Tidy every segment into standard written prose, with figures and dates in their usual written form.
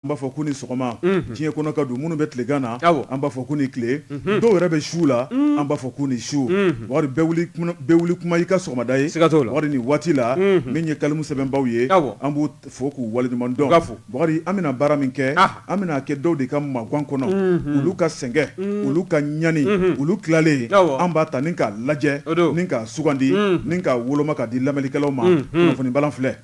An b'a fɔ ko ni sɔgɔma diɲɛ kɔnɔ ka don minnu bɛ tilegan na an b'a fɔ ko ni tile dɔw yɛrɛ bɛ su la an b'a fɔ ko ni su. Bakari bɛɛ wuli kuma i ka sɔgɔmada ye, siga t'o la. Bakari nin waati la min ye kalimu sɛbɛnbaw ye, an b'u fo k'u waleɲuman dɔn. Bakari an bɛna baara min kɛ, an bɛna kɛ dɔw de ka magan kɔnɔ, olu ka sɛgɛn, olu ka ɲani, olu tilalen an b'a ta ni k'a lajɛ ni k'a sugandi ni k'a woloma ka di lamɛnnikɛlaw ma. Kunnafoni balan filɛ.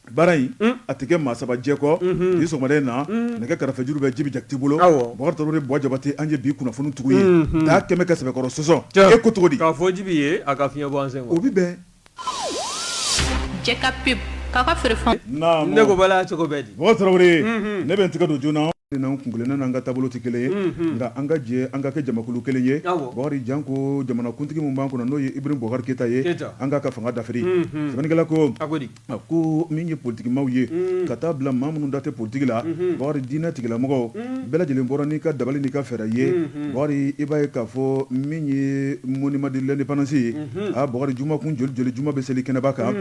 Baara in a tɛ kɛ maa saba jɛ kɔ bi sɔgɔmada in na. Nɛgɛ karafejuru bɛ Jibi Jakite bolo. Bakari Tarawele, Buwa Jabate, an ye bi kunnafoni tugu ye taa kɛmɛ ka sɛbɛkɔrɔ sɔsɔ. E ko cogo di? K'a fɔ Jibi ye a ka fiɲɛ bɔ an sen. O bɛ bɛn. Jɛ ka pub k'a ka feerefɛn. Ne ko bala, cogo bɛ di? Bakari Tarawele, ne bɛ n tɛgɛ don joona. N'an kun kelenna n'an ka taabolo tɛ kelen ye, nka an ka jɛ an ka kɛ jamakulu kelen ye. Bakari, janko jamanakuntigi min b'an kunna, n'o ye Ibrahim Bubakari Keyita ye, an k'a ka fanga dafiri. Sɛbɛnnikɛla ko a ko min ye politikimaw ye ka taa bila maa minnu da tɛ politiki la, Bakari, diinɛ tigilamɔgɔw bɛɛ lajɛlen bɔra n'i ka dabali n'i ka fɛɛrɛ ye. Bakari, i b'a ye k'a fɔ min ye monument de l'indépendance ye, aa Bakari, jumakun joli joli juma bɛ seli kɛnɛba kan,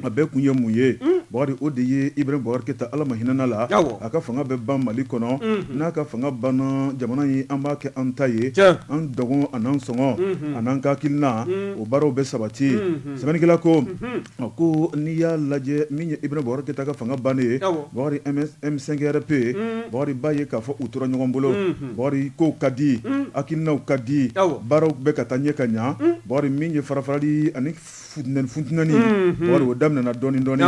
a bɛɛ kun ye mun ye? Bakari, o de ye Ibrahim Bubakari Keyita, Ala ma hinɛna la, a ka fanga bɛ ban Mali kɔnɔ. N'a ka fanga banna, jamana in an b'a kɛ an ta ye, an dɔgɔn an'an sɔngɔ an'an ka hakilina, o baaraw bɛ sabati. Sɛbɛnnikɛla ko a ko n'i y'a lajɛ min ye Ibrahim Bubakari Keyita ka fanga bannen ye, Bakari, M5RP, Bakari, b'a ye k'a fɔ u tora ɲɔgɔn bolo. Bakari, kow ka di, hakilinaw ka di, baaraw bɛ ka taa ɲɛ ka ɲa. Bakari, min ye farafarali ani funtɛni, Bakari, o daminɛna dɔɔnin dɔɔnin.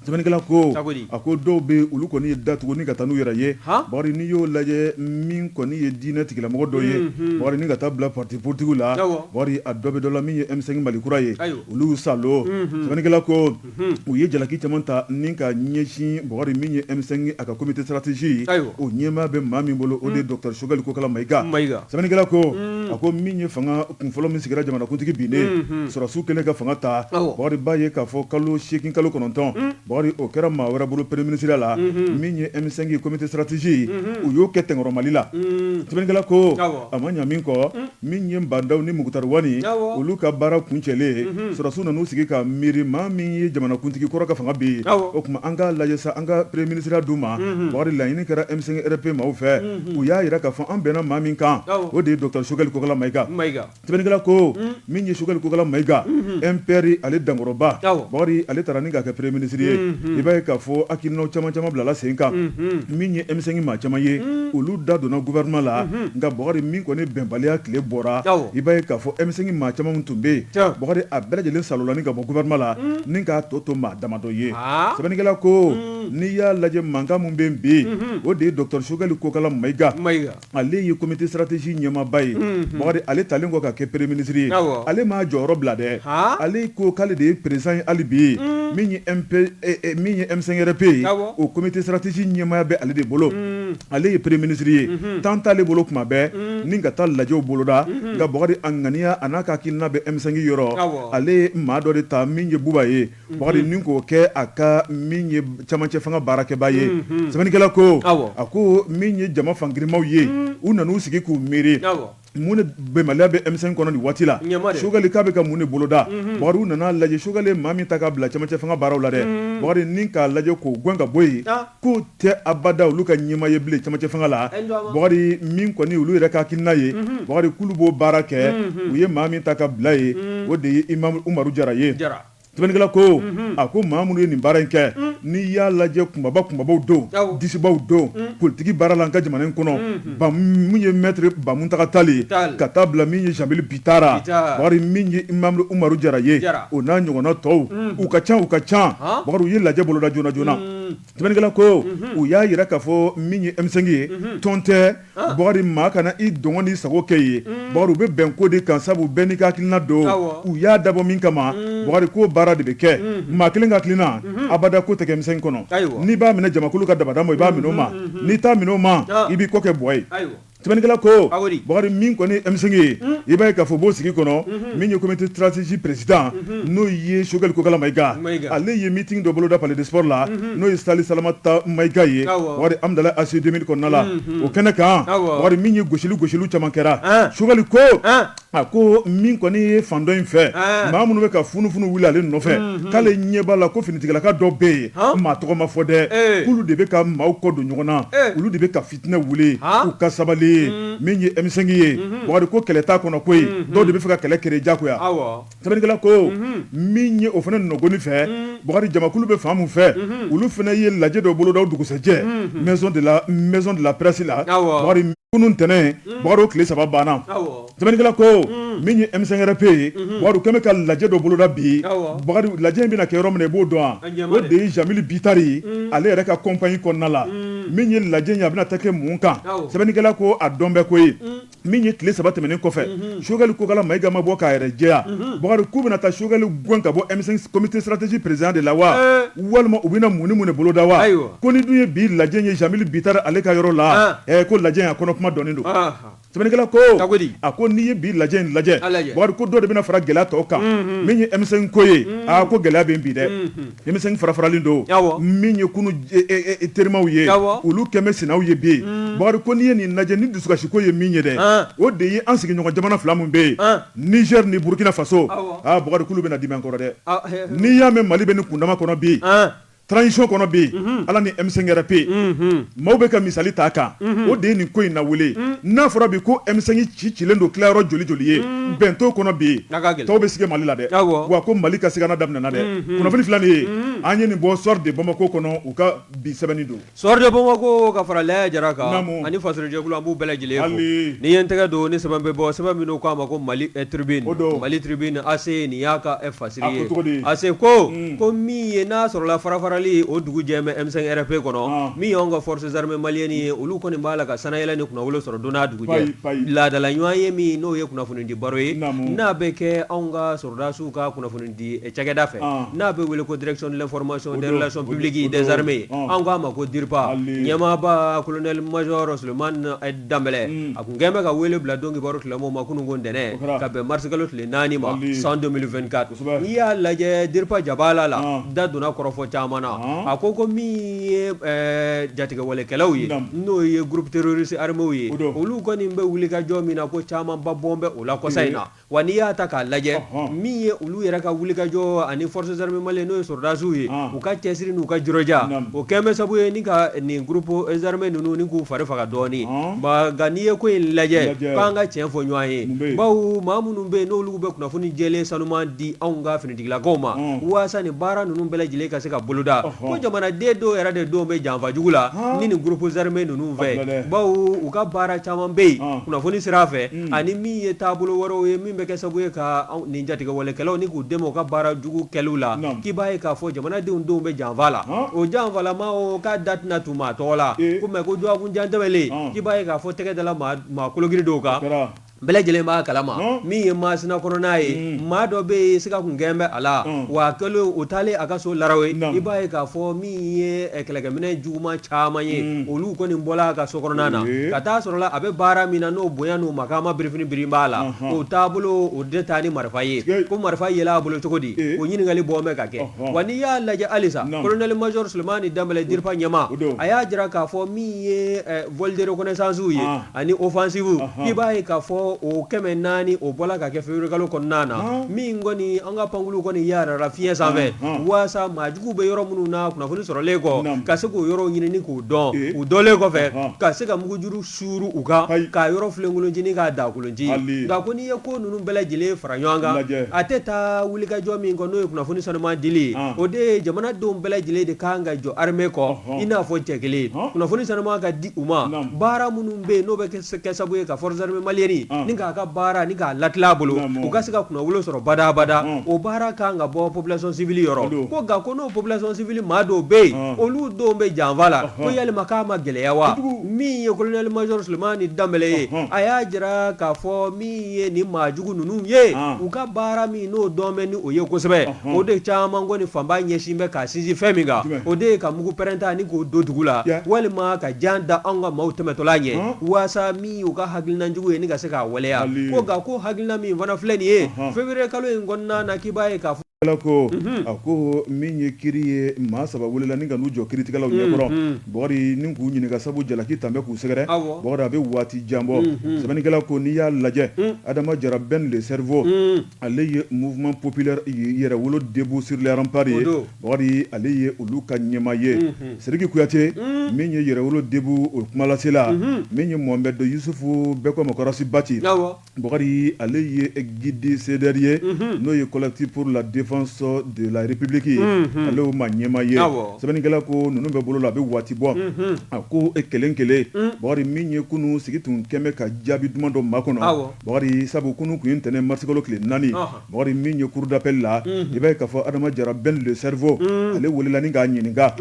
Sɛbɛnnikɛla ko a ko dɔw bɛ olu kɔni ye da tugu ni ka taa n'u yɛrɛ ye. Bakari, n'i y'o lajɛ min kɔni ye diinɛ tigilamɔgɔ dɔw ye, Bakari, ni ka taa bila parti politique la, Bakari, a dɔ bɛ dɔ la min ye M5 Mali kura ye. Olu salo. Sɛbɛnnikɛla ko u ye jalaki caman ta ni ka ɲɛsin Bakari min ye M5 a ka comité stratégie o ɲɛmaa bɛ maa min bolo, o de ye docteur Choguel Kokala Mayiga. Sɛbɛnnikɛla ko a ko min ye fanga kunfɔlɔ min sigira jamanakuntigi binnen, sɔrɔdasiw kɛlen ka fanga ta, Bakari, b'a ye k'a fɔ kalo 8, kalo 9, Bakari, o kɛra maa wɛrɛ bolo premier ministre la. Min ye M5 comité stratégie, u y'o kɛ tɛnkɔrɔ Mali la. Sɛbɛnnikɛla ko a ma ɲa min kɔ, min ye Ba Ndaw ni Moctar Ouane, olu ka baara kuncɛlen, sɔrɔdasiw nan'u sigi ka miiri maa min ye jamanakuntigi kɔrɔ ka fanga bin, o tuma an k'a lajɛ sa, an ka premier ministre d'u ma. Bakari, laɲini kɛra M5RP maaw fɛ, u y'a jira k'a fɔ an bɛnna maa min kan, o de ye docteur Choguel Kokala Mayiga. Sɛbɛnnikɛla ko min ye Choguel Kokala Mayiga, MPR ale dankɔrɔba, Bakari, ale taara ni k'a kɛ premier ministre ye. I b'a ye k'a fɔ hakilinaw caman caman bilala sen kan. Min ye M5 maa caman ye, olu da donna gouvernement la. Nka Bakari, min kɔni bɛnbaliya tile bɔra, i b'a ye k'a fɔ M5 maa caman tun bɛ yen, Bakari, a bɛɛ lajɛlen salola ni ka bɔ gouvernement la ni k'a tɔ to maa damadɔ ye. Sɛbɛnnikɛla ko n'i y'a lajɛ, mankan min bɛ bi, o de ye docteur Choguel Kokala Mayiga. Ale ye comité stratégie ɲɛmaaba ye. Bakari, ale talen kɔ ka kɛ premier ministre ye, ale m'a jɔyɔrɔ bila dɛ. Ale ko k'ale de ye président ye hali bi. Min ye min ye M5RP ye, o comité stratégie ɲɛmaaya bɛ ale de bolo. Ale ye premier ministre ye, temps t'ale bolo tuma bɛɛ ni ka taa lajɛw boloda. Nka Bakari, a ŋaniya a n'a ka hakilina bɛ M5 yɔrɔ. Ale ye maa dɔ de ta min ye Buba ye, Bakari, ni k'o kɛ a ka min ye camancɛ fanga baarakɛba ye. Sɛbɛnnikɛla ko a ko min ye jama fangirimaw ye, u nan'u sigi k'u miiri mun de bɛnbaliya bɛ M5 kɔnɔ nin waati la, Choguel k'a bɛ ka mun de boloda. Bakari, u nana lajɛ, Choguel ye maa min ta k'a bila camancɛ fanga baaraw la dɛ, Bakari, ni k'a lajɛ k'o gɛn ka bɔ yen, k'o tɛ abada olu ka ɲɛmaa ye bilen camancɛ fanga la. Bakari, min kɔni olu yɛrɛ ka hakilina ye, Bakari, k'olu b'o baara kɛ, u ye maa min ta ka bila yen, o de ye Imam Umaru Jara ye. Sɛbɛnnikɛla ko a ko maa minnu ye nin baara in kɛ, n'i y'a lajɛ, kunbaba kunbabaw don, disibaw don politiki baara la an ka jamana in kɔnɔ, min ye maître Ba Muntaga Tall ye, ka taa bila min ye Jeamille Bittar, Bakari, min ye Imam Umaru Jara ye, o n'a ɲɔgɔnna tɔw, u ka ca, u ka ca. Bakari, u ye lajɛ boloda joona joona. Sɛbɛnnikɛla ko u y'a jira k'a fɔ min ye M5 ye, tɔn tɛ. Bakari, maa kana i dɔngɔ n'i sago kɛ ye. Bakari, u bɛ bɛn ko de kan, sabu bɛɛ n'i ka hakilina don. U y'a dabɔ min kama, Bakari, k'o baara de bɛ kɛ. Maa kelen ka hakilina abada ko tɛ kɛ M5 kɔnɔ. N'i b'a minɛ jamakulu ka dabada ma, i b'a minɛ o ma. N'i t'a minɛ o ma, i b'i kɔ kɛ bɔ ye. Sɛbɛnnikɛla ko Bakari min kɔni M5 ye i b'a ye k'a fɔ b'o sigi kɔnɔ min ye comité stratégie président n'o ye Choguel Kokalla Maïga ale ye meeting dɔ boloda palais de sport la n'o ye Sali Salamata Maïga ye Bakari Hamdallaye ACI 2000 kɔnɔna la o kɛnɛ kan Bakari min ye gosili gosiliw caman kɛra Choguel ko a ko min kɔni ye fan dɔ in fɛ maa minnu bɛ ka funufunu wuli ale nɔfɛ k'ale ɲɛ b'a la ko finitigilaka dɔ bɛ yen maa tɔgɔ ma fɔ dɛ k'olu de bɛ ka maaw kɔ don ɲɔgɔn na olu de bɛ ka fitinɛ wuli u ka sabali min ye M5 ye Bakari ko kɛlɛ t'a kɔnɔ koyi dɔw de bɛ fɛ ka kɛlɛ créer jagoya sɛbɛnnikɛla ko min ye o fana nɔgɔni fɛ Bakari jamakulu bɛ fan min fɛ olu fana ye lajɛ dɔ boloda o dugusɛjɛ maison de la maison de la presse la Bakari kunun ntɛnɛn Bakari o tile saba banna Sɛbɛnnikɛla ko min ye M5-RFP ye Bakari u kɛlen bɛ ka lajɛ dɔ boloda bi Bakari lajɛ in bɛna kɛ yɔrɔ min na i b'o dɔn wa o de ye Jeamille Bittar ale yɛrɛ ka compagnie kɔnɔna la min ye lajɛ in ye a bɛna taa kɛ mun kan sɛbɛnnikɛla ko a dɔn bɛ koyi min ye tile saba tɛmɛnen kɔfɛ Choguel Kokalla Maïga ma bɔ k'a yɛrɛ jɛya Bakari k'u bɛna taa Choguel gɛn ka bɔ M5 comité stratégie président de la wa walima u bɛna mun ni mun de boloda wa ko ni dun ye bi lajɛ in ye Jeamille Bittar ale ka yɔrɔ la ko lajɛ in a kɔnɔ kuma dɔnnen don Sɛbɛnnikɛla ko a ko n'i ye bi lajɛ in lajɛ Bakari ko dɔ de bɛna fara gɛlɛya tɔw kan min ye M5 ko ye aa ko gɛlɛya bɛ bi dɛ M5 fara faralen don min ye kunun terimaw ye olu kɛmɛ sinaw ye bi Bakari ko n'i ye nin lajɛ ni dusukasi ko ye min ye dɛ o de ye an sigiɲɔgɔn jamana fila min bɛ yen Niger ni Burkina Faso aa Bakari k'olu bɛna dimi an kɔrɔ dɛ n'i y'a mɛn Mali bɛ nin kundama kɔnɔ bi Transition kɔnɔ bi ala ni M5-RFP maaw bɛ ka misali ta a kan o de ye nin ko in lawuli n'a fɔra bi ko M5 ci cilen don tilayɔrɔ joli joli ye bɛn t'o kɔnɔ bi tɔw bɛ sigi Mali la dɛ wa ko Mali ka sigana daminɛna dɛ kunnafoni filɛ nin ye an ye nin bɔ Soir de Bamako kɔnɔ u ka bi sɛbɛnni don Soir de Bamako ka fara Laya Jara kan ani fasojɛkulu an b'u bɛɛ lajɛlen fo ni ye n tɛgɛ don ni sɛbɛn bɛ bɔ sɛbɛn min k'a ma ko Mali Tribune Mali Tribune AC nin y'a ka fasiri ye AC ko ko min ye n'a sɔrɔla farafarali o dugu jɛ bɛ M5-RFP kɔnɔ min y'anw ka forces armées maliennes ye olu kɔni b'a la ka sanayɛlɛ ni kunnawolo sɔrɔ don n'a dugu jɛ laadala ɲɔgɔn ye min n'o ye kunnafonidi baro ye n'a bɛ kɛ anw ka sɔrɔdasiw ka kunnafonidi cakɛda fɛ n'a bɛ wele ko direction de l'information des relations publiques des armées an k'a ma ko DIRPA ɲɛmaaba colonel major Souleymane Danbɛlɛ a tun kɛlen bɛ ka wele bila don kibaru tigilamɔgɔw ma kunun ko ntɛnɛn ka bɛn mars kalo tile 4 ma san 2024 n'i y'a lajɛ DIRPA jabala la da donna kɔrɔfɔ caman na a ko min ye jatigɛwalekɛlaw ye n'o ye groupe terroriste armé ye olu kɔni bɛ wulikajɔ min na ko camanba bɔn bɛ o la kɔsa in na Wa n'i y'a ta k'a lajɛ min ye olu yɛrɛ ka wulikajɔ ani forces armées maliennes n'o ye sɔrɔdasiw ye u ka cɛsiri n'u ka jirɔja o kɛlen bɛ sabu ye ni ka nin groupes armés ninnu ni k'u fari faga dɔɔnin nka n'i ye ko in lajɛ k'an ka tiɲɛ fɔ ɲɔgɔn ye bawo maa minnu bɛ yen n'olu bɛ kunnafoni jɛlen sanuman di anw ka finitigilakaw ma walasa nin baara ninnu bɛɛ lajɛlen ka se ka boloda ko jamanaden dɔw yɛrɛ de don bɛ janfa jugu la ni nin groupes armés ninnu fɛ bawo u ka baara caman bɛ yen kunnafoni sira fɛ ani min ye taabolo wɛrɛw ye min bɛ kɛ sababu ye ka nin jatigɛwalekɛlaw ni k'u dɛmɛ u ka baara jugu kɛliw la k'i b'a ye k'a fɔ jamanadenw denw bɛ janfa la o janfalama o k'a da tɛna tu maa tɔgɔ la ko mais ko dɔgɔkun jan tɛmɛlen k'i b'a ye k'a fɔ tɛgɛ dala maa kologiri dɔw kan bɛɛ lajɛlen b'a kalama min ye Masina kɔnɔna ye maa dɔ bɛ yen siga kun kɛlen bɛ a la wa kɛlen o taalen a ka so larawe i b'a ye k'a fɔ min ye kɛlɛkɛminɛn juguman caman ye olu kɔni bɔla a ka so kɔnɔna na ka taa sɔrɔ la a bɛ baara min na n'o bonya n'o makama birifini biri b'a la o taabolo o de taa ni marifa ye ko marifa yela a bolo cogo di o ɲininkali bɔ bɛ ka kɛ wa n'i y'a lajɛ halisa colonel major Souleymane Danbɛlɛ DIRPA ɲɛmaa a y'a jira k'a fɔ min ye vol de reconnaissance ye ani offensive i b'a ye k'a fɔ o 400 o bɔla ka kɛ février kalo kɔnɔna na min kɔni an ka pankulu kɔni yaarara fiɲɛ sanfɛ waasa maajuguw bɛ yɔrɔ minnu na kunnafoni sɔrɔlen kɔ ka se k'o yɔrɔw ɲini ni k'u dɔn u dɔnlen kɔfɛ ka se ka mugujuru suuru u kan k'a yɔrɔ filenkolonci ni k'a daakolonci nka ko n'i ye ko ninnu bɛɛ lajɛlen fara ɲɔgɔn kan a tɛ taa wulikajɔ min kɔ n'o ye kunnafoni sanuman dili ye o de ye jamanadenw bɛɛ lajɛlen de kan ka jɔ armée kɔ i n'a fɔ cɛ kelen kunnafoni sanuman ka di u ma baara minnu bɛ yen n'o bɛ kɛ sababu ye ka forces armées maliennes ni k'a ka baara ni k'a latila a bolo u ka se ka kunnawolo sɔrɔ badabada o baara kan ka bɔ population civile yɔrɔ ko nka ko n'o population civile maa dɔw bɛ yen olu dɔw bɛ janfa la ko yalima k'a ma gɛlɛya wa min ye colonel major Sulemani Danbɛlɛ ye a y'a jira k'a fɔ min ye nin maajugu ninnu ye u ka baara min n'o dɔn bɛ ni o ye kosɛbɛ o de caman kɔni fanba ɲɛsin bɛ k'a sinsin fɛn min kan o de ye ka mugu pɛrɛnta ni k'o don dugu la walima ka jan da anw ka maaw tɛmɛtɔla ɲɛ waasa min u ka hakilina jugu ye ni ka se k'a waleya ko nka ko hakilina min fana filɛ nin ye février kalo in kɔnɔna na k'i b'a ye k'a fɔ ko a ko min ye kiri ye maa saba welela ni ka n'u jɔ kiritigɛlaw ɲɛkɔrɔ Bukari ni k'u ɲininka sabu jalaki tan bɛ k'u sɛgɛrɛ Bukari a bɛ waati jan bɔ sɛbɛnnikɛla ko n'i y'a lajɛ Adama Jara Ben le cerveau ale ye mouvement populaire yɛrɛwolo debout sur les remparts ye Bukari ale ye olu ka ɲɛmaa ye Sidiki Kuyate min ye yɛrɛwolo debout o kumalasela min ye Mohamed Yusufu bɛɛ ko a ma ko Ras Bath Bukari ale ye guide CDR ye n'o ye collectif pour la défense de la République ye ale y'o maa ɲɛmaa ye sɛbɛnnikɛla ko ninnu bɛ bolo la a bɛ waati bɔ a ko e kelen kelen Bukari min ye kunun sigi tun kɛmɛ ka jaabi duman dɔ makɔnɔ Bukari sabu kunun tun ye ntɛnɛn marisikalo tile 4 Bukari min ye cour d'appel la i b'a ye k'a fɔ Adama Jara Ben le cerveau ale welela ni k'a ɲininka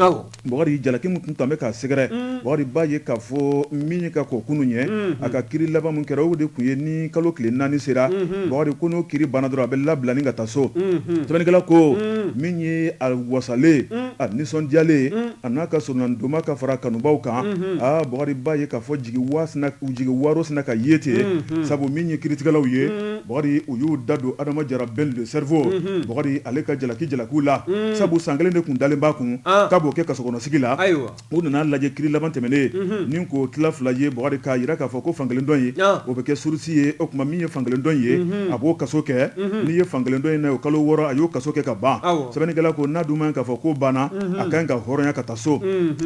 Bukari jalaki min tun tan bɛ k'a sɛgɛrɛ Bukari b'a ye k'a fɔ min ye ka kɔn kunun ɲɛ a ka kiri laban min kɛra o de tun ye ni kalo tile 4 sera Bukari ko n'o kiri banna dɔrɔn a bɛ labila ni ka taa so sɛbɛnnikɛla ko min ye a wasalen a nisɔndiyalen a n'a ka soronadonma ka fara kanubaw kan aa Bukari b'a ye k'a fɔ jigi waro sina ka ye ten sabu min ye kiritigɛlaw ye Bukari u y'u da don Adama Jara Ben le cerveau Bukari ale ka jalaki jalakiw la sabu san kelen de tun dalen b'a kun k'a b'o kɛ kasokɔnɔsigi la u nana lajɛ kiri laban tɛmɛnen ni k'o tila fila ye Bukari k'a jira k'a fɔ ko fan kelen dɔ in o bɛ kɛ sursis ye o tuma min ye fan kelen dɔ ye a b'o kaso kɛ n'i ye fan kelen dɔ in na o kalo 6 a y'o kaso kɛ ka ban sɛbɛnnikɛla ko n'a dun ma k'a fɔ ko banna a ka kan ka hɔrɔnya ka taa so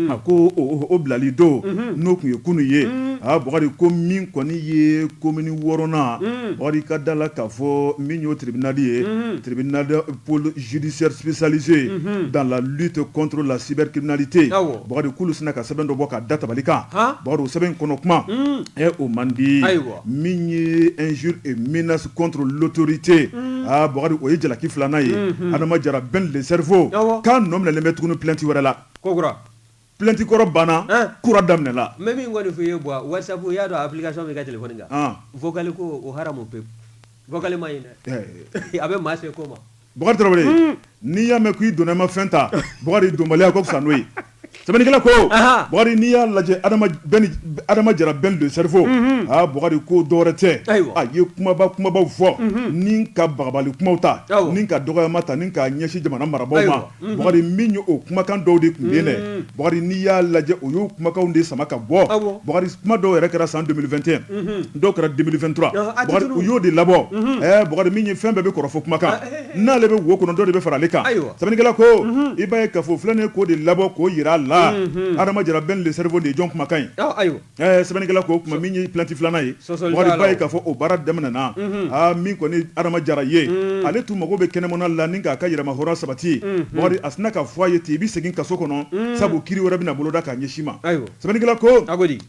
a ko o bilali don n'o tun ye kunun ye aa Bukari ko min kɔni ye komini 6nan Bukari ka da la k'a fɔ min y'o tribunal ye tribunal pôle judiciaire spécialisé dans la lutte contre la cybercriminalité Bukari k'olu sina ka sɛbɛn dɔ bɔ ka da tabali kan Bukari o sɛbɛn kɔnɔ kuma o man di min ye injure et menace contre l'autorité aa Bukari o ye jalaki filanan ye Adama Jara Ben le cerveau k'a nɔ minɛlen bɛ tuguni plainte wɛrɛ la plainte kɔrɔ banna kura daminɛla n bɛ min kɔni f'i ye Buwa WhatsApp i y'a dɔn application b'i ka téléphone kan vocal ko o haramu pewu vocal man ɲi dɛ a bɛ maa se ko ma Bukari Tarawele n'i y'a mɛn k'i donna i ma fɛn ta Bukari donbaliya ka fisa n'o ye sɛbɛnnikɛla ko Bukari n'i y'a lajɛ Adama Jara Ben le cerveau aa Bukari ko dɔwɛrɛ tɛ a ye kumaba kumabaw fɔ ni ka bagabali kumaw ta ni ka dɔgɔyama ta ni k'a ɲɛsin jamana marabaaw ma Bukari min ye o kumakan dɔw de tun bɛ yen dɛ Bukari n'i y'a lajɛ o y'o kumakanw de sama ka bɔ Bukari kuma dɔw yɛrɛ kɛra san 2021 dɔw kɛra 2023 Bukari u y'o de labɔ ɛɛ Bukari min ye fɛn bɛɛ bɛ kɔrɔfɔ kumakan n'ale bɛ wo kɔnɔ dɔ de bɛ fara ale kan sɛbɛnnikɛla ko i b'a ye k'a fɔ filɛ nin ye k'o de labɔ k'o jira a la Adama Jara Ben le cerveau de ye jɔn kumakan ye Sɛbɛnnikɛla ko o tuma min ye plainte filanan ye Bukari b'a ye k'a fɔ o baara daminɛna aa min kɔni Adama Jara ye ale tun mago bɛ kɛnɛmana la ni k'a ka yɛrɛmahɔrɔnya sabati Bukari a sinna k'a fɔ a ye ten i bɛ segin kaso kɔnɔ sabu kiri wɛrɛ bɛna boloda k'a ɲɛsin ma sɛbɛnnikɛla ko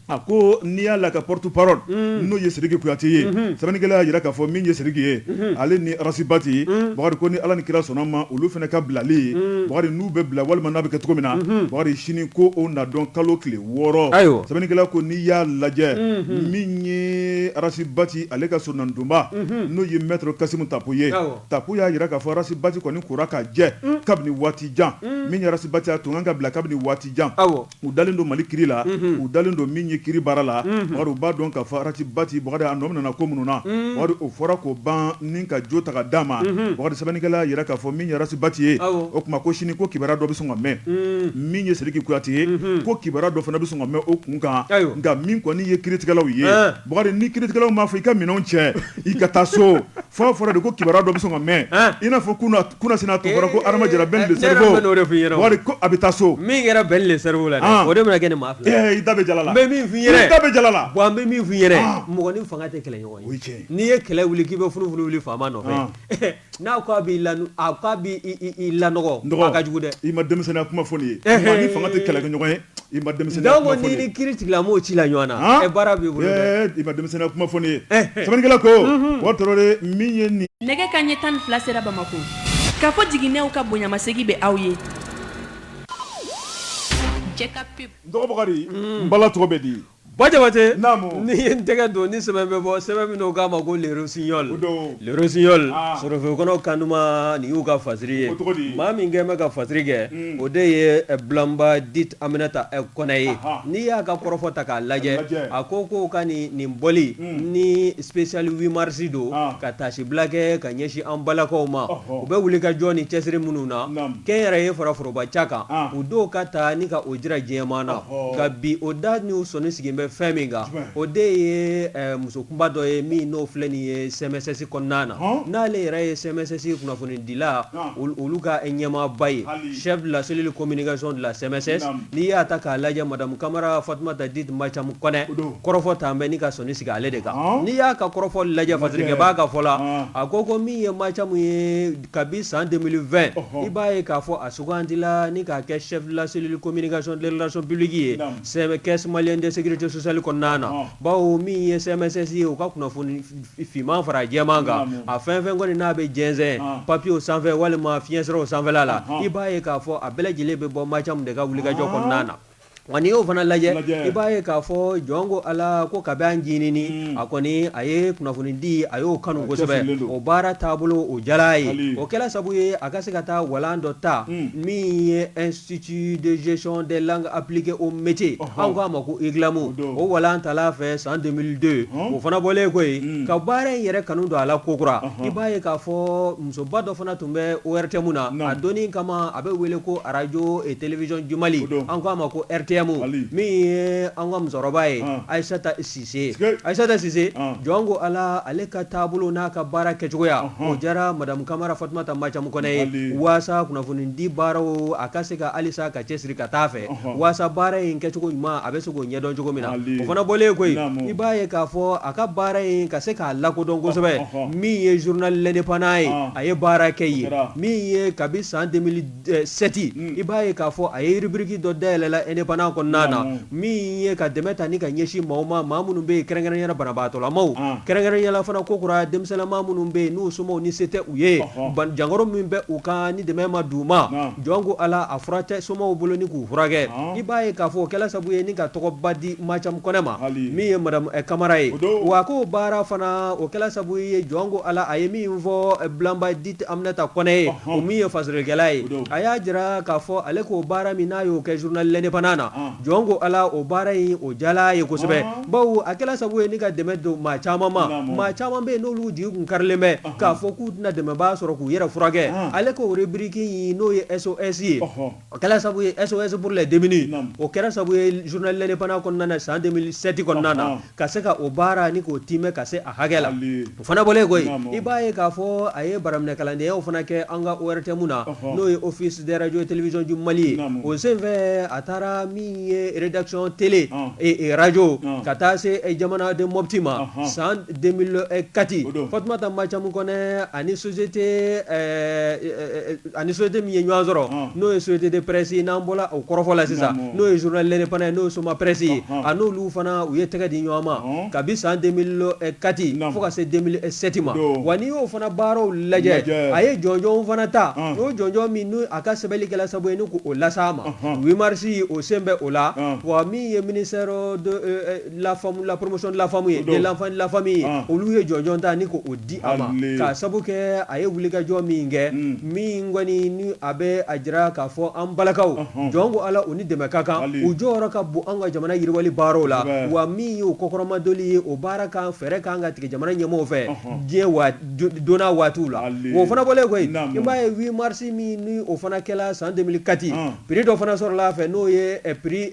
a ko n'i y'a la ka porte-parole n'o ye Sidiki Kuyate ye sɛbɛnnikɛla y'a jira k'a fɔ min ye Sidiki ye ale ni Ras Bath Bukari ko ni Ala ni kira sɔnna ma olu fana ka bilali Bukari n'u bɛ bila walima n'a bɛ kɛ cogo min na Bukari sini ko o na dɔn kalo tile 6 ayiwa sɛbɛnnikɛla ko n'i y'a lajɛ min ye Ras Bath ale ka soronadonba n'o ye maître Kasimu Tapo ye Tapo y'a jira k'a fɔ Ras Bath kɔni kora ka jɛ kabini waati jan min ye Ras Bath a tun kan ka bila kabini waati jan u dalen don Mali kiri la u dalen don min ye kiri baara la Bukari u b'a dɔn k'a fɔ Ras Bath Bukari a nɔ minɛna ko minnu na Bukari o fɔra k'o ban ni ka jo ta ka d'a ma Bukari sɛbɛnnikɛla y'a jira k'a fɔ min ye Ras Bath ye o tuma ko sini ko kibaruya dɔ bɛ sɔn ka mɛn min ye Sidiki Kuyate ye ko kibaruya dɔ fana bɛ sɔn ka mɛn o kun kan nka min kɔni ye kiritigɛlaw ye Bukari ni kiritigɛlaw m'a fɔ i ka minɛnw cɛ i ka taa so f'a fɔra de ko kibaruya dɔ bɛ sɔn ka mɛn i n'a fɔ kunasini a tun fɔra ko Adama Jara Ben le cerveau Bukari ko a bɛ taa so min kɛra Ben le cerveau la o de bɛna kɛ nin maa fila i da bɛ jala la n bɛ min f'i ɲɛna i da bɛ jala la bon an bɛ min f'i ɲɛna mɔgɔ ni fanga tɛ kɛlɛ ɲɔgɔn ye n'i ye kɛlɛ wuli k'i bɛ funufunu wuli faama nɔfɛ n'a ko a b'i la a k'a b'i lanɔgɔ a ka jugu dɛ i ma denmisɛnninya kuma fɔ nin ye maa ni fanga tɛ kɛlɛ kɛ ɲɔgɔn ye. I ma denmisɛnninya kuma fɔ ne ye. Donc n'i ni kiiri tigilamɔgɔw cila ɲɔgɔn na, ɛ baara b'i bolo dɛ, i ma denmisɛnninya kuma fɔ ne ye, sɛbɛnnikɛla ko, Bubakari Tarawele min ye nin Nɛgɛ kanɲɛ 12 sera Bamakɔ kafo jiginɛw ka bonyamasegin bɛ aw ye. N dɔgɔ Bakari, n bala tɔgɔ bɛ di? Ba Jabate, naamu, ni ye n tɛgɛ don ni sɛbɛn bɛ bɔ sɛbɛn min n'o k'a ma ko Le Rossignol, o don, Le Rossignol, ah, sorofɛkɔnɔ kanuma nin y'u ka fasiri ye, o cogo di, maa min kɛlen bɛ ka fasiri kɛ, o de ye Bilamba dit Aminata Kɔnɛ ye, n'i y'a ka kɔrɔfɔ ta k'a lajɛ, a ko ko ka nin bɔli ni spécial 8 mars don, ka taasibila kɛ ka ɲɛsin an balakaw ma, u bɛ wuli ka jɔ ni cɛsiri minnu na, kɛnyɛrɛye fara foroba ca kan, u dɔw ka taa ni ka o jira diɲɛmaa na. Nka bi o da n'u sɔnni sigilen bɛ fɛn min kan, o de ye muso kunba dɔ ye min n'o filɛ nin ye CMSS kɔnɔna na, n'ale yɛrɛ ye CMSS kunnafonidila olu ka ɲɛmaaba ye, chef de la cellule communication de la CMSS, n'i y'a ta k'a lajɛ madame Kamara Fatumata dit Macamu Kɔnɛ, kɔrɔfɔ taa bɛ ni ka sɔnni sigi ale de kan, n'i y'a ka kɔrɔfɔ lajɛ fasirikɛbaa ka fɔ la, a ko min ye Macamu ye kabi san 2020 i b'a ye k'a fɔ a sugandila ni k'a kɛ chef de la cellule communication des relations publiques ye Caisse malienne de sécurité sociale kɔnɔna na, bawo min ye CMSS ye u ka kunnafoni finman fara jɛman kan, a fɛn fɛn kɔni n'a bɛ jɛnsɛn papiyew sanfɛ walima fiɲɛsiraw sanfɛla la, i b'a ye k'a fɔ a bɛɛ lajɛlen bɛ bɔ Macamu de ka wulikajɔ kɔnɔna na. Wa n'i y'o fana lajɛ i b'a ye k'a fɔ jɔn ko Ala ko kabi an ncinin a kɔni a ye kunnafoni di a y'o kanu kosɛbɛ o baara taabolo o diyara a ye o kɛra sabu ye a ka se ka taa walan dɔ ta min ye Institut de gestion des langues appliquées aux métiers an k'a ma ko IGLAM o walan tala a fɛ san 2002 o fana bɔlen kɔ yen ka baara in yɛrɛ kanu don a la kokura i b'a ye k'a fɔ musoba dɔ fana tun bɛ ORTM na a donni kama a bɛ wele ko radio et télévision du Mali an k'a ma ko RTM min ye an ka musokɔrɔba ye Ayisata Sise Ayisata Sise jɔn ko Ala ale ka taabolo n'a ka baara kɛcogoya o diyara madame Kamara Fatumata Macamu Kɔnɛ ye waasa kunnafonidi baaraw a ka se ka halisa ka cɛsiri ka taa fɛ waasa baara in kɛcogo ɲuman a bɛ se k'o ɲɛdɔn cogo min na o fana bɔlen kɔ yen i b'a ye k'a fɔ a ka baara in ka se k'a lakodɔn kosɛbɛ min ye journal L'Indépendant ye a ye baara kɛ yen min ye kabi san 2007 i b'a ye k'a fɔ a ye rubrique dɔ dayɛlɛla Indépendant kɔnɔna na min ye ka dɛmɛ ta ni ka ɲɛsin maaw ma maa minnu bɛ yen kɛrɛnkɛrɛnnenya la banabaatɔlamaw kɛrɛnkɛrɛnnenya la fana kokura denmisɛnninma minnu bɛ yen n'u somaw ni se tɛ u ye jankaro min bɛ u kan ni dɛmɛ ma d'u ma jɔn ko Ala a fura tɛ somaw bolo ni k'u furakɛ i b'a ye k'a fɔ o kɛla sabu ye ni ka tɔgɔba di Macamu Kɔnɛ ma min ye madame Kamara ye wa ko baara fana o kɛla sabu ye jɔn ko Ala a ye min fɔ Bilamba dit Aminata Kɔnɛ ye o min ye fasirikɛla ye a y'a jira k'a fɔ ale k'o baara min n'a y'o kɛ journal L'Indépendant na jɔn ko Ala o baara in o diyala a ye kosɛbɛ bawo a kɛla sabu ye ni ka dɛmɛ don maa caman ma maa caman bɛ yen n'olu jigi kun karilen bɛ k'a fɔ k'u tɛna dɛmɛbaa sɔrɔ k'u yɛrɛ furakɛ ale k'o rubrique in n'o ye SOS ye o kɛra sabu ye SOS pour les démunis o kɛra sabu ye journal L'Indépendant kɔnɔna na san 2007 kɔnɔna na ka se ka o baara ni k'o tiimɛ ka se a hakɛ la o fana bɔlen kɔ yen i b'a ye k'a fɔ a ye baraminɛkalandenyaw fana kɛ an ka ORTM na n'o ye Office des radios et télévisions du Mali ye o senfɛ a taara min ye rédaction télé et radio ka taa se jamana de Mopti ma san 2004 Fatumata Macamu Kɔnɛ ani société ani société min ye ɲɔgɔn sɔrɔ n'o ye société de presse n'an bɔra o kɔrɔfɔ la sisan n'o ye journal L'Indépendant ye n'o ye Soma Presse ye a n'olu fana u ye tɛgɛ di ɲɔgɔn ma kabi san 2004 fo ka se 2007 ma wa n'i y'o fana baaraw lajɛ a ye jɔnjɔnw fana ta o jɔnjɔn min n'o a ka sɛbɛnni kɛla sababu ye ni k'o las'a ma 8 mars o sen bɛ o la wa min ye ministère de la femme la promotion de la femme ye de l'enfant et de la famille olu ye jɔnjɔn ta ni k'o di a ma k'a sabu kɛ a ye wulikajɔ min kɛ min kɔni ni a bɛ a jira k'a fɔ an balakaw jɔn ko Ala u ni dɛmɛ ka kan u jɔyɔrɔ ka bon an ka jamana yiriwali baaraw la wa min ye u kɔkɔrɔmadoli ye o baara kan fɛɛrɛ kan ka tigɛ jamana ɲɛmɔgɔw fɛ diɲɛ donna waatiw la o fana bɔlen kɔ yen i b'a ye 8 mars min ni o fana kɛla san 2004 prix dɔ fana sɔrɔla a fɛ n'o ye prix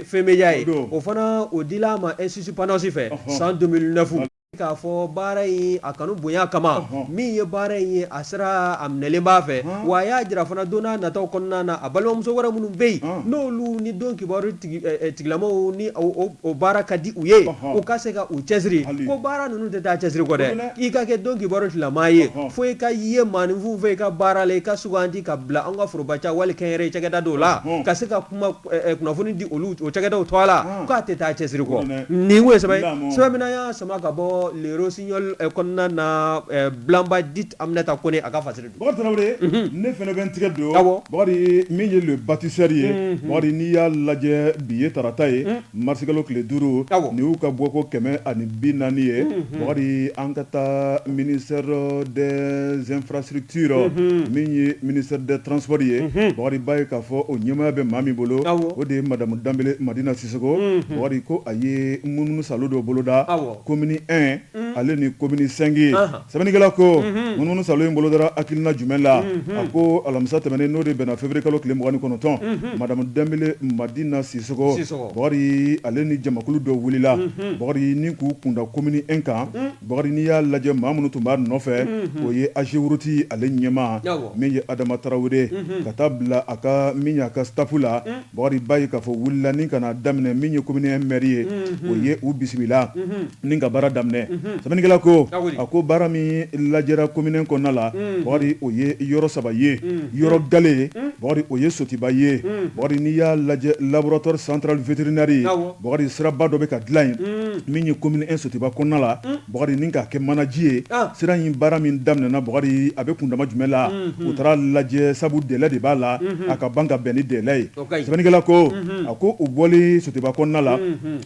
Femeja ye o fana o dila a ma Institut Panos fɛ san 2009. K'a fɔ baara in a kanu bonya kama min ye baara in ye a sera a minɛlen b'a fɛ wa a y'a jira fana don n'a nataw kɔnɔna na a balimamuso wɛrɛ minnu bɛ yen n'olu ni don kibaru tigilamaw ni o baara ka di u ye u ka se ka u cɛsiri ko baara ninnu tɛ taa cɛsiri kɔ dɛ i ka kɛ don kibaru tigilamaa ye fo i ka ye maaninfin fɛ i ka baara la i ka sugandi ka bila an ka forobaca wali kɛnyɛrɛye cakɛda dɔw la ka se ka kuma kunnafoni di olu o cakɛdaw tɔgɔ la k'a tɛ taa cɛsiri kɔ nin ye sɛbɛn sɛbɛn min y'a sama ka bɔ Le Rossignol kɔnɔna na Bilanba dit Aminata Kone a ka fasiri don. Bakari Tarawele, ne fana bɛ n tɛgɛ don, awɔ, Bakari min ye Le Bâtisseur ye, Bakari n'i y'a lajɛ bi ye tarata ye, marisikalo tile 5, awɔ, nin y'u ka bɔko 140 ye, Bakari an ka taa ministère des infrastructures min ye ministère des transports ye, Bakari b'a ye k'a fɔ o ɲɛmaaya bɛ maa min bolo, awɔ, o de ye madame Danbele Madina Sisoko, Bakari ko a ye munumunu salo dɔ boloda, awɔ, commune 1 ale ni commune 5 ye, sɛbɛnnikɛla ko munumunu salo in bolodara hakilina jumɛn la, a ko alamisa tɛmɛnen n'o de bɛnna février kalo tile 29 madame Danbele Madina Sisoko, Bakari ale ni jamakulu dɔ wulila, Bakari ni k'u kunda commune 1 kan, Bakari n'i y'a lajɛ maa minnu tun b'a nɔfɛ, o ye AGEROUTE ale ɲɛmaa min ye Adama Tarawele ka taa bila a ka min ye a ka staff la Bakari b'a ye k'a fɔ wulila ni ka na daminɛ min ye commune 1 maire ye o ye u bisimila ni ka baara daminɛ sɛbɛnnikɛla ko a ko baara min lajɛra commune 1 kɔnɔna la Bakari o ye yɔrɔ saba ye yɔrɔ gale Bakari o ye Sotiba ye Bakari n'i y'a lajɛ laboratoire central vétérinaire ye Bakari siraba dɔ bɛ ka dilan yen min ye commune 1 Sotiba kɔnɔna la Bakari ni k'a kɛ manaji ye sira in baara min daminɛna Bakari a bɛ kundama jumɛn la u taara lajɛ sabu délai de b'a la a ka ban ka bɛn ni délai ye sɛbɛnnikɛla ko a ko u bɔlen Sotiba kɔnɔna la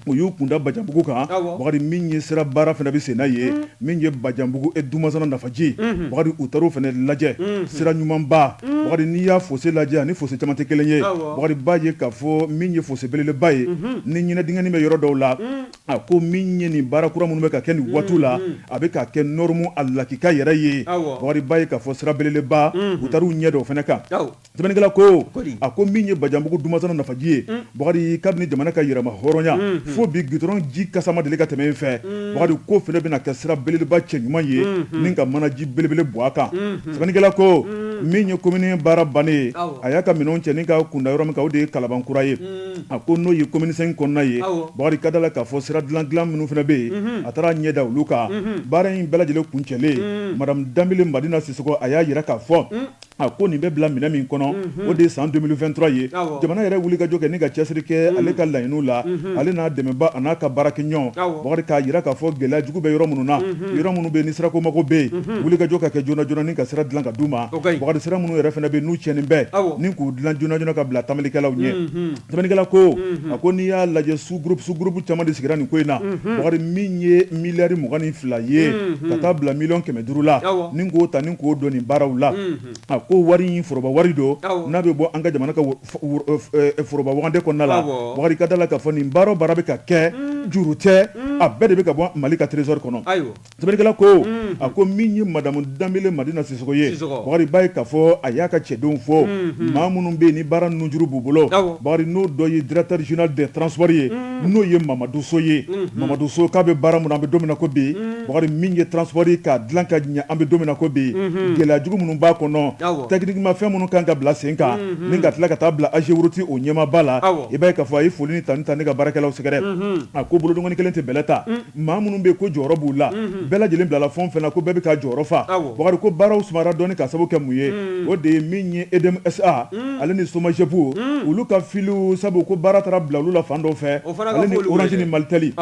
u y'u kunda Bajanbugu kan Bakari min ye sira baara fana bɛ senna yen min ye Bajanbugu et Dumasana Nafaji Bakari u taara o fana lajɛ sira ɲumanba Bakari n'i y'a fossé lajɛ ani fossé caman tɛ kelen ye Bakari b'a ye k'a fɔ min ye fossé belebeleba ye ni ɲinɛ dingɛnin bɛ yɔrɔ dɔw la a ko min ye nin baara kura minnu bɛ ka kɛ nin waati la a bɛ ka kɛ norme a lakika yɛrɛ ye Bakari b'a ye k'a fɔ sira belebeleba u taara u ɲɛ da o fana kan sɛbɛnnikɛla ko a ko min ye Bajanbugu Dumasana Nafaji ye Bakari kabini jamana ka yɛrɛma hɔrɔnya fo bi goudron ji kasa ma deli ka tɛmɛ yen fɛ Bakari k'o fana bɛna kɛ sira belebeleba cɛ ɲuman ye ni ka manaji belebele bɔ a kan sɛbɛnnikɛla ko min ye commune baara bannen ye a y'a ka minɛnw cɛ ni ka kunda yɔrɔ min kan o de ye Kalabankura ye a ko n'o ye commune 5 kɔnɔna ye Bakari ka da la k'a fɔ sira dilan dilan minnu fana bɛ yen a taara ɲɛ da olu kan baara in bɛɛ lajɛlen kuncɛlen madame Danbele Madina Sisoko a y'a jira k'a fɔ a ko nin bɛ bila minɛn min kɔnɔ o de ye san 2023 ye jamana yɛrɛ wuli ka jɔ kɛ ni ka cɛsiri kɛ ale ka laɲiniw la ale n'a dɛmɛba a n'a ka baarakɛɲɔgɔn Bakari k'a jira k'a fɔ gɛlɛya jugu bɛ yɔrɔ minnu na yɔrɔ minnu bɛ ni sirako mago bɛ yen wuli ka jɔ ka kɛ joona joona ni ka sira dilan ka d'u ma Bakari sira minnu yɛrɛ fana bɛ n'u tiɲɛnen bɛ ni k'u dilan joona joona ka bila taamakɛlaw ɲɛ sɛbɛnnikɛla ko a ko n'i y'a lajɛ sous groupe sous groupe caman de sigira nin ko in na Bakari min ye miliyari 22 ye ka taa bila miliyɔn 500 la ni k'o ta ni k'o don nin baaraw la a ko wari in foroba wari don n'a bɛ bɔ an ka jamana ka foroba wagande kɔnɔna la Bakari ka da la k'a fɔ nin baara o baara bɛ ka kɛ juru tɛ a bɛɛ de bɛ ka bɔ Mali ka trésor kɔnɔ Sɛbɛnnikɛla ko a ko min ye madame Danbele Madina Sisoko ye Bakari b'a ye k'a fɔ a y'a ka cɛdenw fo maa minnu bɛ yen ni baara nunjuru b'u bolo Bakari n'o dɔ ye directeur général des transports ye n'o ye Mamadu So ye Mamadu So k'a bɛ baara min na an bɛ don min na ko bi Bakari min ye transport ye k'a dilan ka ɲɛ an bɛ don min na ko bi gɛlɛya jugu minnu b'a kɔnɔ techniquement fɛn minnu kan ka bila sen kan ni ka tila ka taa bila AGEROUTE o ɲɛmaaba la i b'a ye k'a fɔ a ye foli ni tanu ta ni ka baarakɛlaw sɛgɛrɛ a ko bolodengɔnin kelen tɛ bɛlɛ ta maa minnu bɛ ko jɔyɔrɔ b'u la bɛɛ lajɛlen bilala fɛn o fɛn na ko bɛɛ bɛ ka jɔyɔrɔ fa Bakari ko baaraw sumayara dɔɔnin ka sababu kɛ mun ye o de ye min ye EDM SA ale ni SOMAGEP olu ka filiw sabu ko baara taara bila olu la fan dɔw fɛ ale ni Orange ni Malitel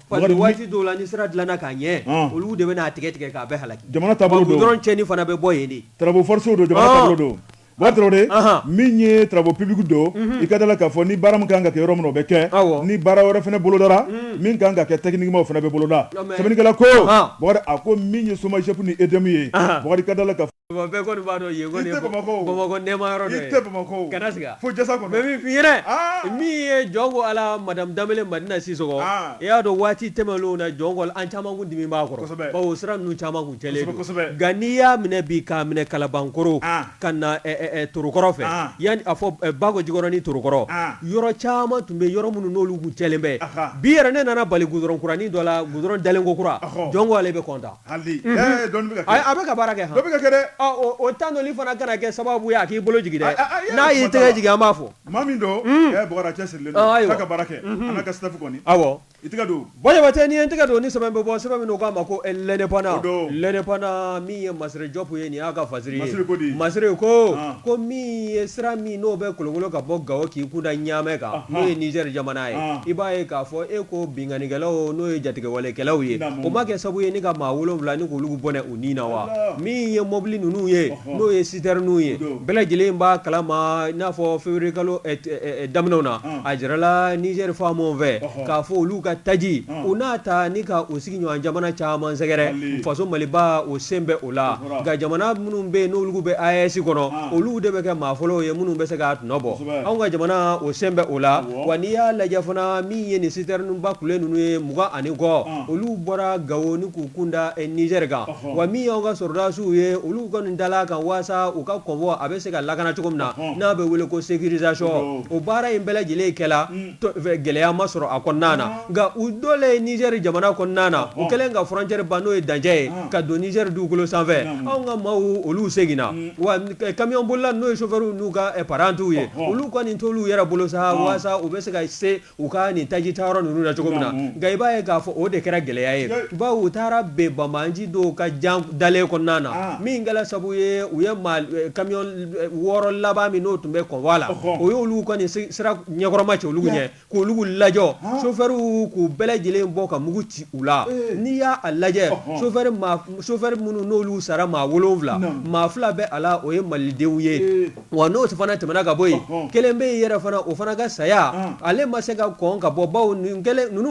waati dɔw la ni sira dilanna ka ɲɛ olu de bɛna a tigɛ tigɛ k'a bɛɛ halaki jamana taabolo don goudron cɛnni fana bɛ bɔ yen de travaux forcés don jamana taabolo don Bakari Tarawele min ye travaux publics don i ka da la k'a fɔ ni baara min kan ka kɛ yɔrɔ min o bɛ kɛ ni baara wɛrɛ fana bolodara min kan ka kɛ techniquement o fana bɛ boloda sɛbɛnnikɛla ko Bakari a ko min ye SOMAGEP ni EDM ye Bakari ka da la k'a Bɛɛ kɔni b'a dɔn yen kɔni ye Bamakɔ Bamakɔ nɛma yɔrɔ dɔ ye, i tɛ Bamakɔ kana siga fo jasa kɔnɔ n bɛ min f'i ɲɛna min ye jɔn ko Ala madame Danbele Madina Sisɔkɔ i y'a dɔn waati tɛmɛnlenw na jɔn ko an caman kun dimi b'a kɔrɔ, kosɛbɛ, bawo sira ninnu caman kun cɛnlen don, kosɛbɛ, nka n'i y'a minɛ bi k'a minɛ Kalabankɔrɔ ka na Torokɔrɔ fɛ yanni a fɔ Bako Jikɔrɔni Torokɔrɔ yɔrɔ caman tun bɛ yɔrɔ minnu n'olu kun cɛnlen bɛ bi yɛrɛ ne nana bali goudron kuranin dɔ la goudron dalen ko kura jɔn ko ale bɛ content a bɛ ka baara kɛ dɔ bɛ ka kɛ dɛ o tanuli fana kana kɛ sababu ye a k'i bolo jigin dɛ n'a y'i tɛgɛ jigin an b'a fɔ maa min don Bɔkari a cɛsirilen don k'a ka baara kɛ a n'a ka staff kɔni awɔ i tɛgɛ don Jabatɛ n'i ye n tɛgɛ don ni sɛbɛn bɛ bɔ sɛbɛn min u k'a ma ko L'Indépendant L'Indépendant min ye Masire Jɔpu ye nin y'a ka fasiri ye Masire ko ko min ye sira min n'o bɛ kolokolo ka bɔ Gawo k'i kunda Ɲamɛ kan n'o ye Nizɛri jamana ye i b'a ye k'a fɔ e ko binkannikɛlaw n'o ye jatigɛwalekɛlaw ye o ma kɛ sababu ye ni ka maa 7 ni k'olu bɔnɛ u ni na wa min ye mobili ninnu ye n'o ye sitɛrininw ye bɛɛ lajɛlen b'a kalama i n'a fɔ février kalo daminɛw na a jirala Nizɛri faamaw fɛ k'a fɔ olu ka taji u n'a ta ni ka u sigiɲɔgɔn jamana caman sɛgɛrɛ faso Maliba o sen bɛ o la nka jamana minnu bɛ yen n'olu bɛ AES kɔnɔ olu de bɛ kɛ maa fɔlɔw ye minnu bɛ se k'a tɔnɔ bɔ anw ka jamana o sen bɛ o la wa n'i y'a lajɛ fana min ye nin sitɛrininba kule ninnu ye 20 ani kɔ olu bɔra Gawo ni k'u kunda Nizɛri kan wa min y'anw ka sɔrɔdasiw ye olu kɔni dala kan walasa u ka convoi a bɛ se ka lakana cogo min na n'a bɛ wele ko sécurisation o baara in bɛɛ lajɛlen kɛla gɛlɛya ma sɔrɔ a kɔnɔna na nka u donnen Nizɛri jamana kɔnɔna na u kɛlen ka frontière ban n'o ye dancɛ ye ka don Nizɛri dugukolo sanfɛ anw ka maaw olu seginna wa camion bolila n'o ye chauffeur n'u ka parantiw ye olu kɔni t'olu yɛrɛ bolo sa walasa u bɛ se ka se u ka nin taji tayɔrɔ ninnu na cogo min na nka i b'a ye k'a fɔ o de kɛra gɛlɛya ye bawo u taara ben banbaanci dɔw ka jan dalen kɔnɔna na min kɛra sabu ye u ye camion 6 laban min n'o tun bɛ convoi la o y'olu kɔni sira ɲɛkɔrɔma cɛ olu ɲɛ k'olu lajɔ chauffeurw k'u bɛɛ lajɛlen bɔ ka mugu ci u la n'i y'a lajɛ chauffeur minnu n'olu sara maa 7 maa 2 bɛ a la o ye malidenw ye wa n'o fana tɛmɛna ka bɔ yen kelen bɛ yen yɛrɛ fana o fana ka saya ale ma se ka kɔn ka bɔ bawo ninnu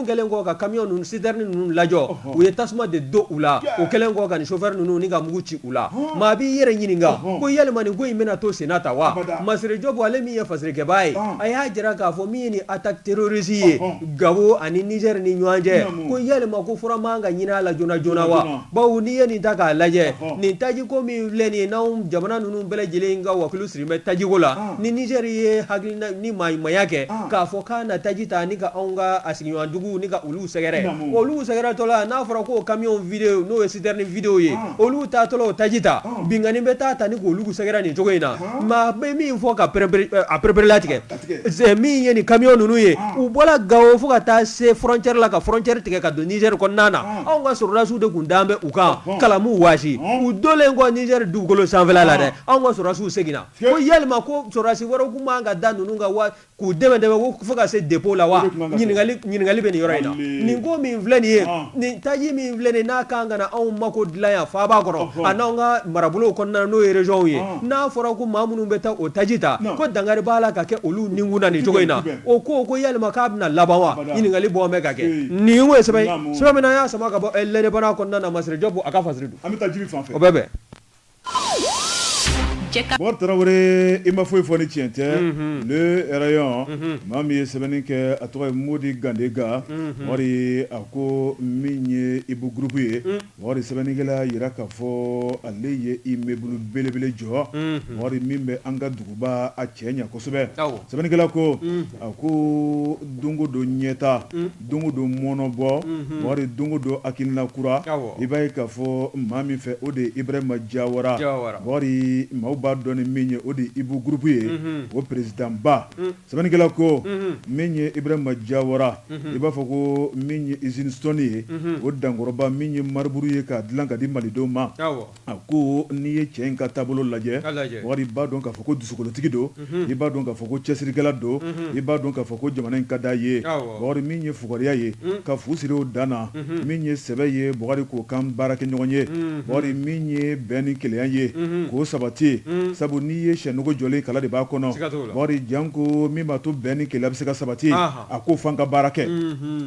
kɛlen kɔ ka camion ninnu citerne ninnu lajɔ u ye tasuma de don u la o kɛlen kɔ ka nin chauffeur ninnu ni ka mugu ci u la maa b'i yɛrɛ ɲininka ko yalima nin ko in bɛna to senna tan wa Masire Jɔpu ale min ye fasirikɛbaa ye a y'a jira k'a fɔ min ye nin attaque terroriste ye Gawo ani Niger ni ɲɔgɔn cɛ ko yalima ko fura man ka ɲini a la joona joona wa bawo n'i ye nin ta k'a lajɛ nin tajiko min filɛ nin ye n'anw jamana ninnu bɛɛ lajɛlen ka wakilu siri bɛ tajiko la ni Niger ye hakilina ni maaɲumanya kɛ k'a fɔ k'a na taji ta ni ka anw ka a sigiɲɔgɔn duguw ni ka olu sɛgɛrɛ olu sɛgɛrɛtɔla n'a fɔra ko camion vide n'o ye citerne videw ye olu taatɔla o taji ta binkanni bɛ taa ta ni k'olu sɛgɛrɛ nin cogo in na maa bɛ min fɔ ka a pereperelatigɛ min ye nin camion ninnu ye u bɔra Gawo fo ka taa se frontière la ka frontière tigɛ ka don Niger kɔnɔna na anw ka sɔrɔdasiw de tun dalen bɛ u kan kalamu waasi u donlen kɔ Niger dugukolo sanfɛla la dɛ anw ka sɔrɔdasiw seginna ko yalima ko sɔrɔdasi wɛrɛw tun man ka da ninnu kan wa k'u dɛmɛ dɛmɛ ko fo ka se dépôt la wa ɲininkali bɛ nin yɔrɔ in na nin ko min filɛ nin ye nin taji min filɛ nin n'a kan ka na anw mako dilan yan faaba kɔnɔ a n'anw ka marabolow kɔnɔna n'o ye région ye n'a fɔra ko maa minnu bɛ taa o taji ta ko dankari b'a la ka kɛ olu nikun na nin cogo in na o ko yalima k'a bɛna laban wa ɲininkali bɔ bɛ ka kɛ nin ye sɛbɛn sɛbɛn min an y'a sama ka bɔ L'Indépendant kɔnɔna na Masire Jɔpu a ka fasiri don an bɛ taa Jibi fan fɛ o bɛ bɛn. Bɔkari Tarawele i ma foyi fɔ ni tiɲɛ tɛ Le Rayon maa min ye sɛbɛnni kɛ a tɔgɔ ye Modi Gandega Bɔkari a ko min ye Ibu Groupe ye Bɔkari sɛbɛnnikɛla y'a jira k'a fɔ ale ye immeuble belebele jɔ Bɔkari min bɛ an ka duguba a cɛ ɲɛ kosɛbɛ sɛbɛnnikɛla ko a ko don o don ɲɛta don o don mɔnɔbɔ Bɔkari don o don hakilina kura i b'a ye k'a fɔ maa min fɛ o de ye Ibrahima Jawara Bɔkari maaw b'a dɔn ni min ye o de ye Ibu Groupe ye o président ba sɛbɛnnikɛla ko min ye Ibrahima Jawara i b'a fɔ ko min ye usine Stone ye o dankɔrɔba min ye marbre ye k'a dilan ka di malidenw ma a ko n'i ye cɛ in ka taabolo lajɛ Bɔkari i b'a dɔn k'a fɔ ko dusukolotigi don i b'a dɔn k'a fɔ ko cɛsirikɛla don i b'a dɔn k'a fɔ ko jamana in ka d'a ye Bɔkari min ye fugariya ye ka fu siri o dan na min ye sɛbɛ ye Bɔkari k'o kan baara kɛ ɲɔgɔn ye Bɔkari min ye bɛn ni kelenya ye k'o sabati. Sabu n'i ye sɛnogo jɔlen kala de b'a kɔnɔ, Bakari janko min b'a to bɛn ni kelenya bɛ se ka sabati, a ko f'an ka baara kɛ.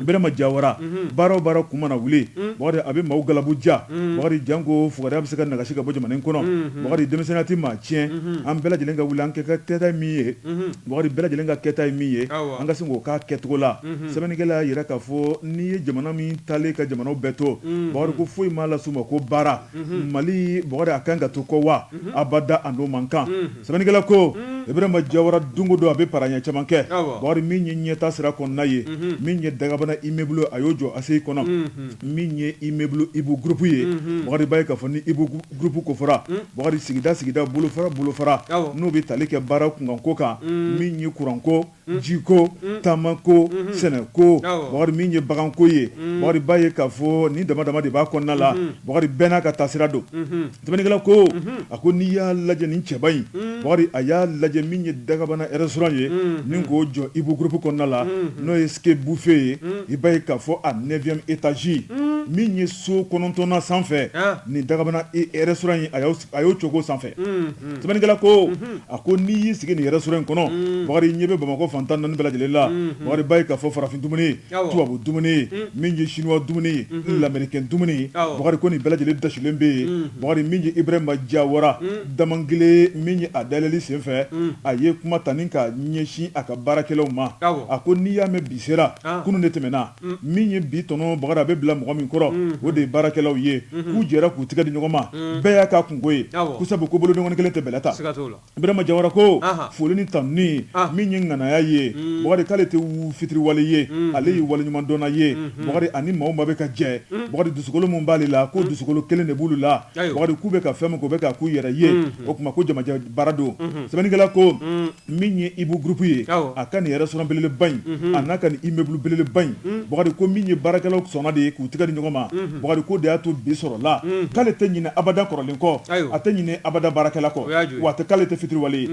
Ibrahima Jawara, baara o baara kun mana wuli, Bakari a bɛ maaw galabu ja. Bakari janko fugariya bɛ se ka nagasi ka bɔ jamana in kɔnɔ. Bakari denmisɛnninya tɛ maa tiɲɛ, an bɛɛ lajɛlen ka wuli an ka kɛta ye min ye, Bakari bɛɛ lajɛlen ka kɛta ye min ye, an ka sin k'o k'a kɛcogo la. Sɛbɛnnikɛla y'a jira k'a fɔ n'i ye jamana min taalen ka jamanaw bɛɛ to, Bakari ko foyi m'a las'u ma ko baara. Mali, Bakari a kan ka to kɔ wa? Abada a n'o man kan. Sɛbɛnnikɛla ko Ibrahima Jawara don o don a bɛ paraɲɛ caman kɛ, Bakari min ye ɲɛtaa sira kɔnɔna ye, min ye Dagabana immeuble a y'o jɔ ACI kɔnɔ, min ye immeuble Ibu Groupe ye, Bakari b'a ye k'a fɔ ni Ibu Groupe ko fɔra, Bakari sigida sigida bolofara bolofara n'o bɛ tali kɛ baara kunkanko kan, min ye kuranko jiko taamako sɛnɛko, Bakari min ye baganko ye, Bakari b'a ye k'a fɔ nin dama dama de b'a kɔnɔna la. Bakari bɛɛ n'a ka taasira don. Sɛbɛnnikɛla ko a ko n'i y'a lajɛ nin cɛba in, Bakari a y'a lajɛ min ye Dagabana restaurant ye ni k'o jɔ Ibu Groupe kɔnɔna la, n'o ye Ske Buffet ye, i b'a ye k'a fɔ a neuvième étage, min ye so kɔnɔntɔnnan sanfɛ, nin Dagabana restaurant in a y'o cogo sanfɛ. Sɛbɛnnikɛla ko a ko n'i y'i sigi nin restaurant in kɔnɔ, Bakari ɲɛ bɛ Bamakɔ fan 14 bɛɛ lajɛlen la. Bakari b'a ye k'a fɔ farafin dumuni, tubabu dumuni, min ye chinois dumuni, l'américain dumuni, Bakari ko nin bɛɛ lajɛlen dasilen bɛ yen. Bakari min ye Ibrahima Jawara damangelen min ye a dayɛlɛli senfɛ, a ye kuma ta ni ka ɲɛsin a ka baarakɛlaw ma. A ko n'i y'a mɛn bi sera, kunun de tɛmɛna. Min ye bi tɔnɔ, Bakari a bɛ bila mɔgɔ min kɔrɔ, o de ye baarakɛlaw ye, k'u jɛra k'u tɛgɛ di ɲɔgɔn ma, bɛɛ y'a k'a kunko ye, ko sabu ko bolodenkɔni kelen tɛ bɛlɛ ta. Ibrahima Jawara ko foli ni tanuni min ye ŋanaya ye, Bakari k'ale tɛ fitiriwale ye, ale ye waleɲumandɔnna ye. Bakari ani maa o maa bɛ ka jɛ, Bakari dusukolo min b'ale la, ko dusukolo kelen de b'olu la. Bakari k'u bɛ ka fɛn min kɛ, u bɛ k'a k'u yɛrɛ ye. O tuma ko jamajɛ baara don. Sɛbɛnnikɛla ko min ye Ibu Groupe ye, a ka nin restaurant belebeleba in, a n'a ka nin immeuble belebeleba in, Bakari ko min ye baarakɛlaw sɔnna de ye k'u tɛgɛ di ɲɔgɔn ma, Bakari ko de y'a to bi sɔrɔla. K'ale tɛ ɲinɛ abada kɔrɔlen kɔ, a tɛ ɲinɛ abada baarakɛla kɔ, wa a tɛ k'ale tɛ fitiriwale ye.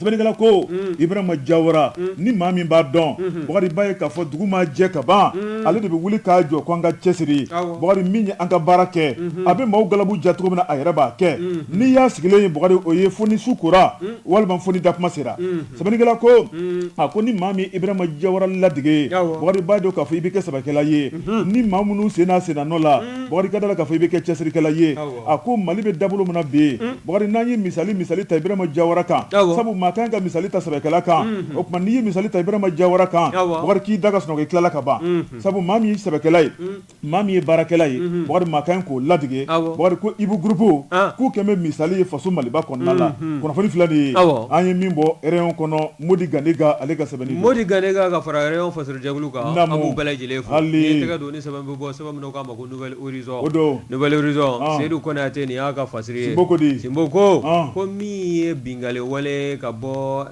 Sɛbɛnnikɛla ko Ibrahima Jawara, ni maa min b'a dɔn, Bakari b'a ye k'a fɔ dugu ma jɛ ka ban, ale de bɛ wuli k'a jɔ ko an ka cɛsiri. Bakari min ye an ka baara kɛ, a bɛ maaw galabu ja cogo min na, a yɛrɛ b'a kɛ. N'i y'a sigilen ye, Bakari, o ye fo ni su kora walima fo ni datuma sera. Sɛbɛnnikɛla ko a ko ni maa min Ibrahima Jawara ladege, Bakari b'a dɔn k'a fɔ i bɛ kɛ sɛbɛkɛla ye. Ni maa minnu sen n'a senna nɔ la, Bakari ka da la k'a fɔ i bɛ kɛ cɛsirikɛla ye. A ko Mali bɛ dabolo min na bi, Bakari, n'an ye misali ta Ibrahima Jawara kan, sabu maa kan ka misali ta sɛbɛkɛla kan, o tuma n'i ye misali ta Ibrahima Jawara kan, Bakari k'i da ka sunɔgɔ, i tilala ka ban. Sabu maa min ye sɛbɛkɛla ye, maa min ye baarakɛla ye, Bakari maa kan k'o ladege. Bakari ko Ibu Groupe k'u kɛlen bɛ misali ye faso Maliba kɔnɔna la. Kunnafoni filɛ nin ye, an ye min bɔ Rayon kɔnɔ, Modi Gandega ale ka sɛbɛnni don. Modi Gandega ka fara Rayon fasirujɛkulu kan, an b'u bɛɛ lajɛlen fo. N'i ye tɛgɛ don ni sɛbɛn bɛ bɔ, sɛbɛn min k'a ma ko Nouvel Horizon, o don, Nouvel Horizon, Seyidu Konate nin y'a ka fasiri ye. Sinbo ko di? Sinbo ko ko min ye binkanni wale ka bɔ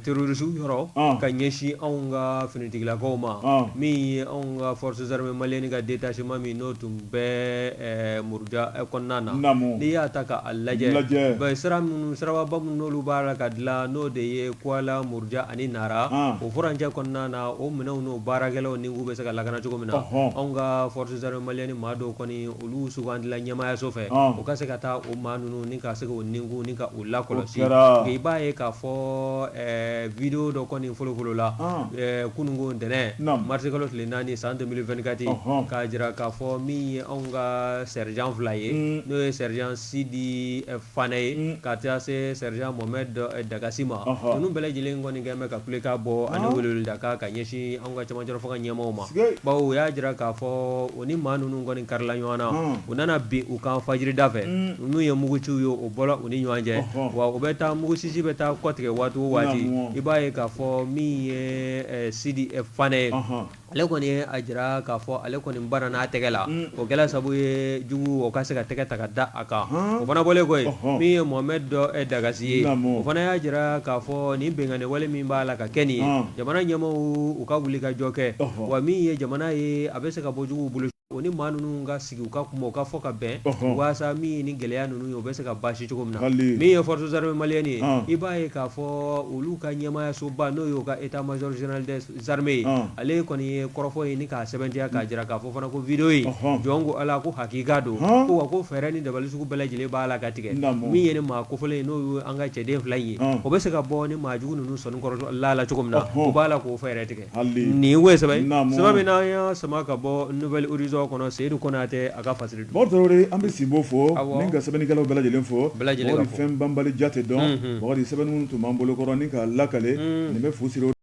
terroriste yɔrɔ ka ɲɛsin anw ka finitigilakaw ma, min ye anw ka forces armées maliennes ka détachement min n'o tun bɛ Muruja kɔnɔna na, n'i y'a ta k'a lajɛ, sira minnu sirababa minnu n'olu b'a la ka dilan, n'o de ye Kwala, Muruja ani Nara, o furancɛ kɔnɔna na, o minɛnw n'o baarakɛlaw ni k'u bɛ se ka lakana cogo min na, anw ka forces armées maliennes maa dɔw kɔni olu sugandila ɲɛmaayaso fɛ, u ka se ka taa o maa ninnu ni ka se k'o nikun ni ka u lakɔlɔsi. I b'a ye k'a fɔ vidéo dɔ kɔni folofolola kununko ntɛnɛn marisikalo tile 4 san 2024, k'a jira k'a fɔ min ye anw ka sergent fila ye, n'o ye sergent Sidi Fanɛ ye ka taa se sergent Mohamed Dagasi ma, ninnu bɛɛ lajɛlen kɔni kɛlen bɛ ka kulekan bɔ ani weleweledakan ka ɲɛsin anw ka cɛmancɛ fanga ɲɛmaaw ma, bawo u y'a jira k'a fɔ u ni maa ninnu kɔni karila ɲɔgɔn na, u nana bin u kan fajirida fɛ, n'u ye muguciw ye o bɔra u ni ɲɔgɔn cɛ, wa u bɛ taa mugusisi bɛ taa kɔtigɛ waati o waati, i b'a ye k'a fɔ min ye Sidi Fanɛ ye, ale kɔni ye a jira k'a fɔ ale kɔni banana a tɛgɛ la, o kɛla sabu ye jugu o ka se ka tɛgɛ ta ka da a kan. O fana bɔlen kɔ yen, min ye Mohamed Dagasi ye, o fana y'a jira k'a fɔ nin binkanni wale min b'a la ka kɛ nin ye, jamana ɲɛmaaw u ka wuli ka jɔ kɛ, wa min ye jamana ye a bɛ se ka bɔ juguw bolo. O ni maa ninnu ka sigi u ka kuma u ka fɔ ka bɛn walasa min ye ni gɛlɛya ninnu ye o bɛ se ka basi cogo min na min ye forces armées maliennes ye i b'a ye k'a fɔ olu ka ɲɛmaayasoba n'o y'u ka état-major général des armées ye, ale kɔni ye kɔrɔfɔ ye ni k'a sɛbɛntiya k'a jira k'a fɔ fana ko video in, jɔn ko Ala ko hakika don, ko wa ko fɛɛrɛ ni dabali sugu bɛɛ lajɛlen b'a la ka tigɛ min ye ni maa kofɔlen ye, n'o ye an ka cɛden fila in ye, o bɛ se ka bɔ ni maa jugu ninnu sɔnni kɔrɔ la la cogo min na, u b'a la k'o fɛɛrɛ tigɛ. Nin ye sɛbɛn sɛbɛn min n'an y'a sama ka bɔ Nouvel Horizon kɔnɔ, Seyidu Konatɛ a ka fasiri don. Tarawele, an bɛ Sinbo fo ni ka sɛbɛnnikɛlaw bɛɛ lajɛlen fo, bɛɛ lajɛlen fɛn banbali ja tɛ dɔn. Bakari, sɛbɛn tun b'an bolo kɔrɔ ni k'a lakale, nin bɛ fu siri.